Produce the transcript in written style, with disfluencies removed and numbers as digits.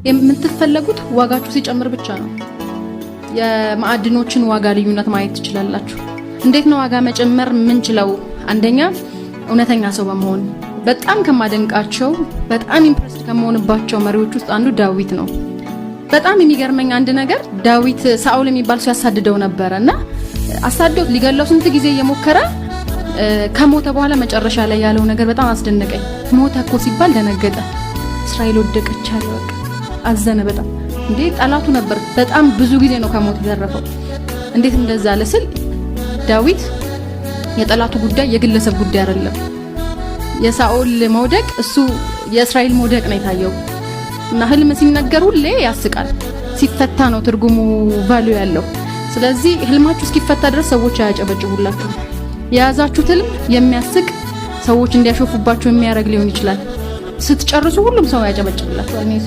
የምትፈለጉት ዋጋችሁ ሲጨምር ብቻ ነው። የማዕድኖችን ዋጋ ልዩነት ማየት ትችላላችሁ። እንዴት ነው ዋጋ መጨመር የምንችለው? አንደኛ እውነተኛ ሰው በመሆን። በጣም ከማደንቃቸው፣ በጣም impressed ከመሆንባቸው መሪዎች ውስጥ አንዱ ዳዊት ነው። በጣም የሚገርመኝ አንድ ነገር ዳዊት ሳኦል የሚባል ሰው ያሳድደው ነበረ እና አሳደውት ሊገለው ስንት ጊዜ እየሞከረ ከሞተ በኋላ መጨረሻ ላይ ያለው ነገር በጣም አስደነቀኝ። ሞተ እኮ ሲባል ደነገጠ። እስራኤል ወደቀች አለ። በቃ አዘነ በጣም። እንዴ፣ ጠላቱ ነበር። በጣም ብዙ ጊዜ ነው ከሞት የተረፈው። እንዴት እንደዛ አለ ስል ዳዊት የጠላቱ ጉዳይ የግለሰብ ጉዳይ አይደለም። የሳኦል መውደቅ እሱ የእስራኤል መውደቅ ነው የታየው። እና ህልም ሲነገር ሁሌ ያስቃል። ሲፈታ ነው ትርጉሙ value ያለው። ስለዚህ ህልማችሁ እስኪፈታ ድረስ ሰዎች አያጨበጭቡላችሁ። የያዛችሁት ህልም የሚያስቅ፣ ሰዎች እንዲያሾፉባችሁ የሚያደርግ ሊሆን ይችላል። ስትጨርሱ ሁሉም ሰው ያጨበጭብላችኋል።